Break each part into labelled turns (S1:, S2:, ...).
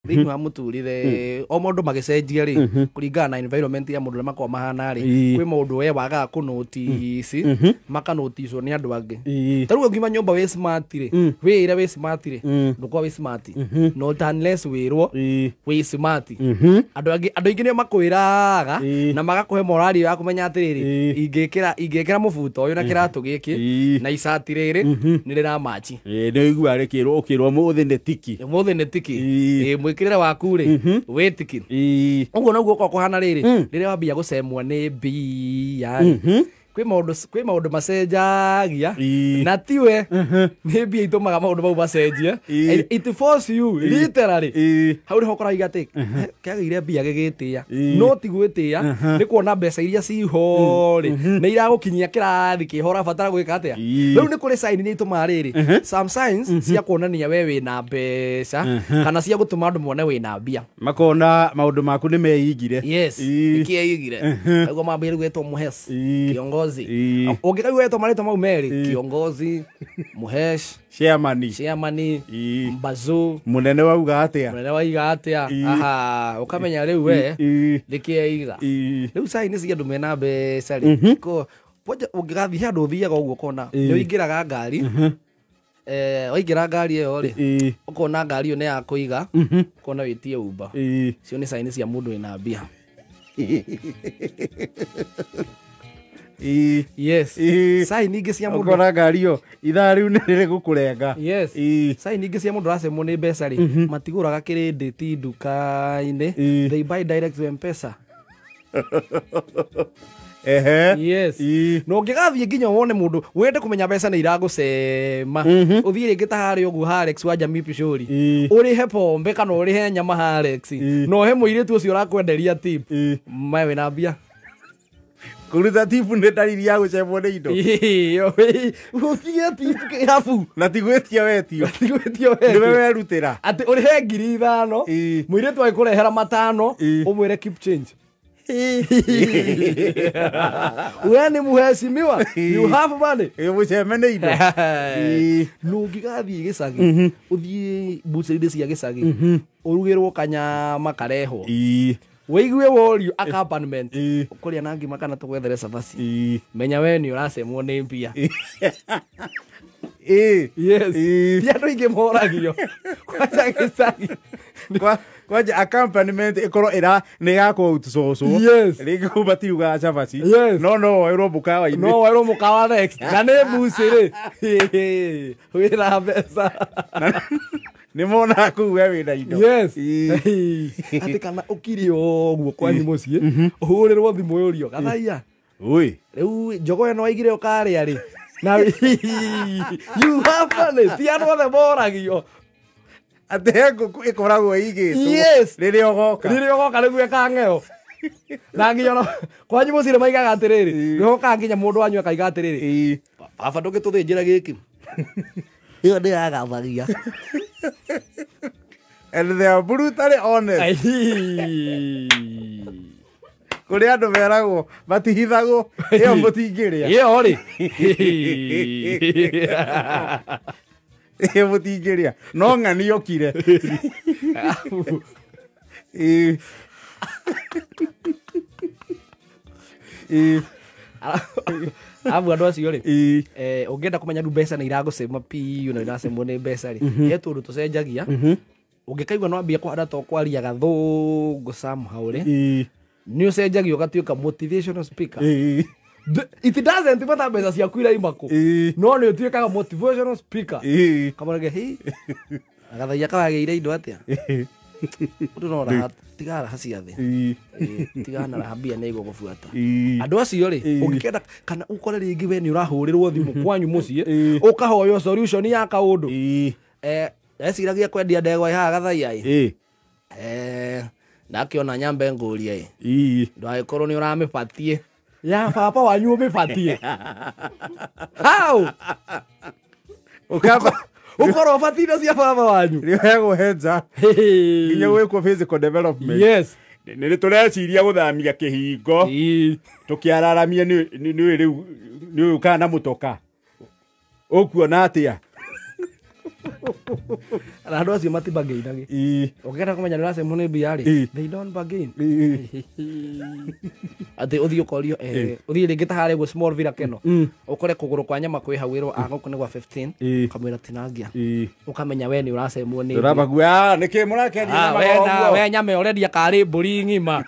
S1: Thĩinĩ wa mũtũrĩre o maũndũ magĩcenjia rĩ, kũringana na environment ya mũndũ ũrĩa makoragwo mahana rĩ, kwĩ maũndũ we wagaga kũnotice, makanoticwo nĩ andũ angĩ. Ta rĩu ũngiuma nyũmba wĩ smart rĩ, wĩĩre wĩ smart rĩ, ndũkorwo wĩ smart, not unless wĩrwo wĩ smart. Andũ angĩ, andũ aingĩ nĩo makwĩraga na magakũhe morali ya kũmenya atĩrĩrĩ, ingĩkĩra mũbuto ũyũ na kĩratũ gĩkĩ na icati rĩrĩ nĩ rĩramachi.
S2: Nĩ ũiguaga rĩkĩrwo ũkĩrwo mũthĩ nĩ tiki.
S1: Ũmũthĩ nĩ tiki. Mwĩkĩrĩre waku rĩ wĩ tiki. Ũguo noguo ũkoragwo kũhana rĩrĩ, rĩrĩa wambia gũcemwo nĩ mbia rĩ, kwĩ maũndũ macenjagia na tiwe nĩ mbia itũmaga maũndũ mau macenjie. It force you literally. Hau nĩho ũkoraga atĩ kĩagĩire mbia gĩgĩtĩa, no ti gwĩtĩa, nĩ kuona mbeca iria ciho rĩ nĩ iragũkinyia kĩrathi kĩho ũrabatara gwĩka atĩa. Rĩu nĩ kũrĩ sign iria itũmaga rĩrĩ, some signs cia kuonania we wĩna mbeca kana cia gũtũma andũ mone wĩna mbia.
S2: Makona maũndũ maku nĩ meigire.
S1: Yes. Nĩkĩeigire ũguo mambia rĩu gwĩtwo mũhes, kiongozi. Ũngĩkaigua wetwo marĩtwa mau merĩ, kiongozi, mũhesh,
S2: chairman,
S1: chairman, mbazu,
S2: mũnene wauga atĩa.
S1: Mũnene waiga atĩa. Aha, ũkamenya rĩu we nĩkĩeiga. Rĩu sign cia andũ mena mbeca rĩ, ko kwanja ũngĩgathiĩ handũ ũthiaga ũguo ũkona nĩ ũingĩraga ngari, waingĩra ngari ĩyo rĩ, ũkona ngari ĩyo nĩ ya kũiga, ũkona wĩtie Uber. Cio nĩ sign cia mũndũ wĩna mbia. Yes. Sign ingĩ cia mũndũ
S2: Ũkona ngari ĩyo ithaa rĩu nĩ rĩgũkũrenga.
S1: Yes. Sign ingĩ cia mũndũ ũracemwo nĩ mbeca rĩ, matigũraga kĩrĩndĩti nduka-inĩ. They buy direct to M-Pesa. Yes. Na ũngĩgathiĩ nginya wone mũndũ wende kũmenya mbeca nĩ iragũcema, ũthiĩ rĩngĩ ta harĩa ũguo Harex wa Jamii Pishori, ũrĩhe pombe kana ũrĩhe nyama Harex, na ũhe mũirĩtu ũcio ũrakwenderia tip, mae wĩna mbia.
S2: Kũruta tipu nĩ ndariri ya gũcemwo nĩ indo.
S1: Ũtige tip kĩrabu.
S2: Na ti gwĩtia wetio.
S1: Tigwĩtio.
S2: Nĩwe werutĩra.
S1: Atĩ ũrĩhe 5,000, mũirĩtu agĩkũrehera 5, ũmwĩre, "Keep change." We nĩ mũheshimiwa, you have money.
S2: Mũceme nĩ indo.
S1: Na ũngĩgathiĩ gĩcagi, ũthiĩ mbucĩrĩ cia gĩcagi, ũrugĩrwo kanyama karehwo, wĩigue worio accompaniment, ũkũrĩa na ngima kana tũgwethere cabaci, menya we nĩ ũracemwo nĩ mbia. Yes. Ti andũ aingĩ moragio kwanja gĩcagi.
S2: Kwanja accompaniment ĩkorwo ĩra nĩ ya kũoutsourcwo. Rĩngĩ kũu matirugaga cabaci. No woerwo mũkawa-inĩ.
S1: No werwo mũkawa next na nĩ mbucĩrĩ wĩna mbeca.
S2: Nĩ monaga kũu we wĩna indo.
S1: Yes. Atĩ kana ũkire ũguo kwanyu mũciĩ ũhũrĩrwo thimũ yũrio gathaia,
S2: Ui.
S1: Rĩu njogo ĩno waigire ũkarĩa rĩ, na you have money. Ti andũ othe moragio.
S2: Atĩ he ngũkũ ĩkoragwo ĩigĩtwo rĩrĩa ũgoka.
S1: Rĩrĩa ũgoka nĩguo ĩkang'eo na nginya ona kwanyu mũciĩ nĩ maigaga atĩrĩrĩ, nĩ hokaga nginya mũndũ wanyu akaiga atĩrĩrĩ, "Baba, ndũngĩtũthĩnjĩra gĩkĩ ĩyo ndĩragathagia."
S2: And they are brutally honest. Kũrĩ andũ meragwo matihithagwo, ĩyo mũtingĩrĩa.
S1: Ĩyo rĩ.
S2: Ĩyo mũtingĩrĩa no ng'ani yokire. Ĩĩ. Ĩĩ.
S1: Abu andũ acio rĩ, ũngĩenda kũmenya rĩu mbeca nĩ iragũcema piũ na iracemwo nĩ mbeca rĩ, he tũndũ tũcenjagia. Ũngĩkaigua no ambia kũhanda to kwaria gathũngũ somehow rĩ, nĩ ũcenjagia ũgatuĩka motivational speaker. It doesn't matter mbeca ciaku iraima kũ, no nĩ ũtuĩkaga motivational speaker. Kamũrege hi agathaia kawagĩire indo atĩa, ũndũ no raha tiga raha cia thĩ. Tigana na raha, mbia nĩ igũgũbuata. Andũ acio rĩ, ũngĩkenda kana ũkore rĩngĩ we nĩ ũrahũrĩrwo thimũ kwanyu mũciĩ, ũkahoywo solution ya kaũndũ. Eciragia kwendia ndegwa ĩ haha gathaia ĩ. Ndakĩona nyambe ngũrie ĩ, ndwagĩkorwo nĩ ũramĩbatiĩ ya baba wanyu, ũmĩbatiĩ how?
S2: Ũkamba
S1: ũkorwo ũbatiĩ cia baba wanyu.
S2: Rĩoyagwo heads up nginya gwĩkwo physical development. Nĩ tũreciria gũthamia kĩhingo tũkĩararamie nĩ rĩu nĩ ũyũ kana mũtoka ũkuona atĩa.
S1: Na andũ acio matibagainage. Ũngĩenda kũmenya nĩ ũracemwo nĩ mbia rĩ, they don't bargain. Atĩ ũthiĩ ũkorio ũthiĩ rĩngĩ ta harĩa ũguo small villa keno, ũkore kũgũrũ kwa nyama kwĩ hau wĩrwo gũkũ nĩ gwa 15, ũkamwĩra tinangia, ũkamenya we nĩ ũracemwo nĩ
S2: ũrabagua nĩkĩ mũrakĩaria.
S1: We nyama ũrendia karĩ mbũri ng'ima,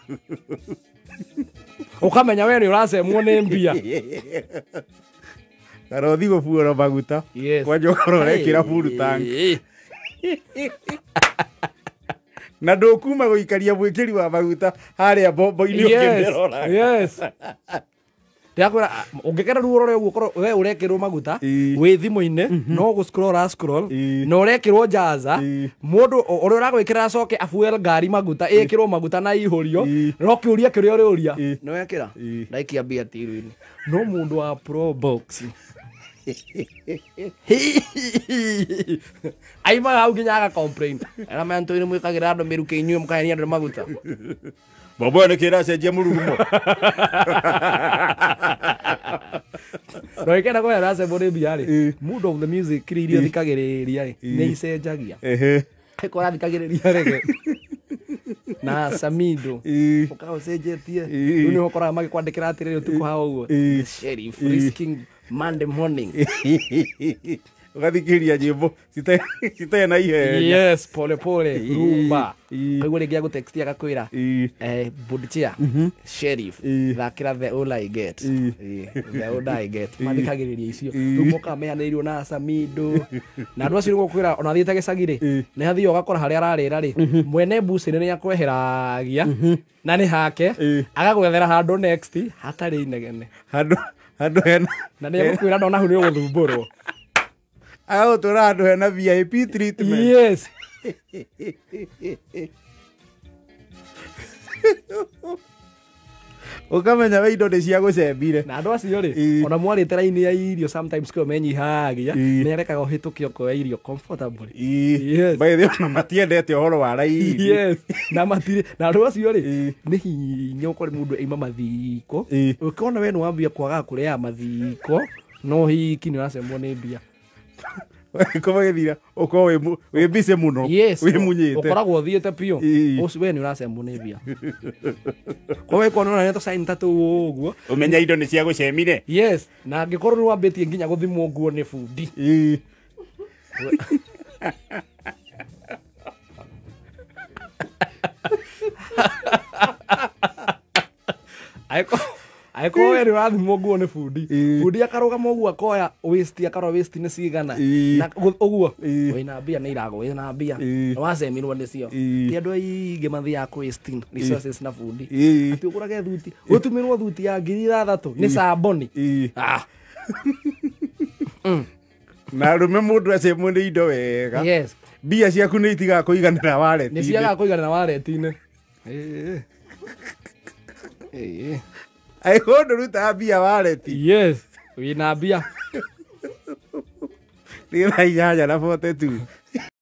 S1: ũkamenya we nĩ ũracemwo nĩ mbia.
S2: Karothi gũbuũra maguta kwanja ũkorwo ũrekĩra full tank na ndũkuma gũikaria mwĩkĩri wa maguta harĩa bombo-inĩ ũkĩmĩrora.
S1: Yes. Ndĩrakwĩra ũngĩkera ruo rũrĩa ũguo ũkorwo we ũrekĩrwo maguta wĩ thimũ-inĩ, no gũ-scroll ũra-scroll na ũrekĩrwo njaza, mũndũ ũrĩa ũragwĩkĩra acoke abuel ngari maguta, ĩkĩrwo maguta na ihũrio, no kĩũria kĩrĩa ũrĩũria nĩ wekĩra ndaikia mbia tiru-inĩ. No mũndũ wa Probox aimaga hau nginya aga complain, era mantũ-inĩ mwĩkagĩra andũ mĩrukĩ inyuĩ mũkahenia andũ maguta.
S2: Bombo ĩyo nĩkĩ ĩracenjia mũrurumo?
S1: No ĩkenda kũmenya ũracemwo nĩ mbia rĩ, mood of the music kĩrĩa iria ũthikagĩrĩria rĩ nĩ icenjagia. Angĩkorwo ũrathikagĩrĩria reggae na Samido ũkaga ũcenjetie, rĩu nĩho ũkoraga magĩkwandĩkĩra atĩrĩrĩ ũtukũ hau ũguo, the sheriff risking Monday morning.
S2: Ũgathikĩrĩria nyĩmbo citarĩ na ihenya.
S1: Yes, pole pole rumba. Kaigua rĩngĩ agũtextia agakwĩra Budchia sheriff thakĩra the all I get. The all I get. Mathikagĩrĩria icio rĩu mokaga mehanĩirio na Samido na andũ acio nĩguo kwĩra ona thiĩte gĩcagi rĩ, nĩ hathiaga ũgakora harĩa ararĩra rĩ, mwene mbucĩrĩ nĩ akweheragia na nĩ hake agagwethera handũ next hatarĩ inegene
S2: handũ hena
S1: na nĩ egũkwĩra ndona hau nĩ ũgũthumbũrwo.
S2: Agagũtwara handũ hena VIP treatment.
S1: Yes.
S2: Ũkamenya we indo nĩ cia gũcembire.
S1: Na andũ acio rĩ, ona mwarĩte raini ya irio sometimes kĩo menyihagia, nĩ arekaga ũhĩtũke ũkoya irio comfortably. Yes.
S2: By the way, ona matiendete ũhoro wa raini.
S1: Yes. Na matirĩ na andũ acio rĩ, nĩ hinya ũkore mũndũ aima mathiko. Ũkĩona we nĩ wambia kwaga kũrĩa mathiko, no hiki nĩ ũracemwo nĩ mbia.
S2: Kũmagĩthira ũkorwo wĩ busy mũno, wĩ munyĩte,
S1: ũkoragwo ũthiĩte biũ, ũcio we nĩ ũracemwo nĩ mbia. Koguo ĩkorwo nĩ ũronete sign ta tũu ũguo,
S2: ũmenya indo nĩ cia gũcemire.
S1: Yes. Na angĩkorwo nĩ wambĩtie nginya gũthimwo nguo nĩ bundi. Angĩkorwo we nĩ ũrathimwo nguo nĩ bundi, bundi akarũgama ũguo akoya waist, akarora waist nĩ cigana na ũguo wĩna mbia nĩ iragwo, wĩna mbia nĩ wacemirwo nĩcio. Ti andũ aingĩ mathiaga kũ wasting resources na bundi atĩ ũgũrage thuti, ũtumĩrwo thuti ya 6,000 nĩ camboni.
S2: Na arũme mũndũ acemwo nĩ indo wega.
S1: Yes.
S2: Mbia ciaku nĩ itigaga kũiganĩra wallet-inĩ.
S1: Nĩ ciagaga kũiganĩra wallet-inĩ.
S2: Angĩkorwo ndũrutaga mbia wallet.
S1: Yes. Wĩna mbia.
S2: Nĩ thaa 8:42.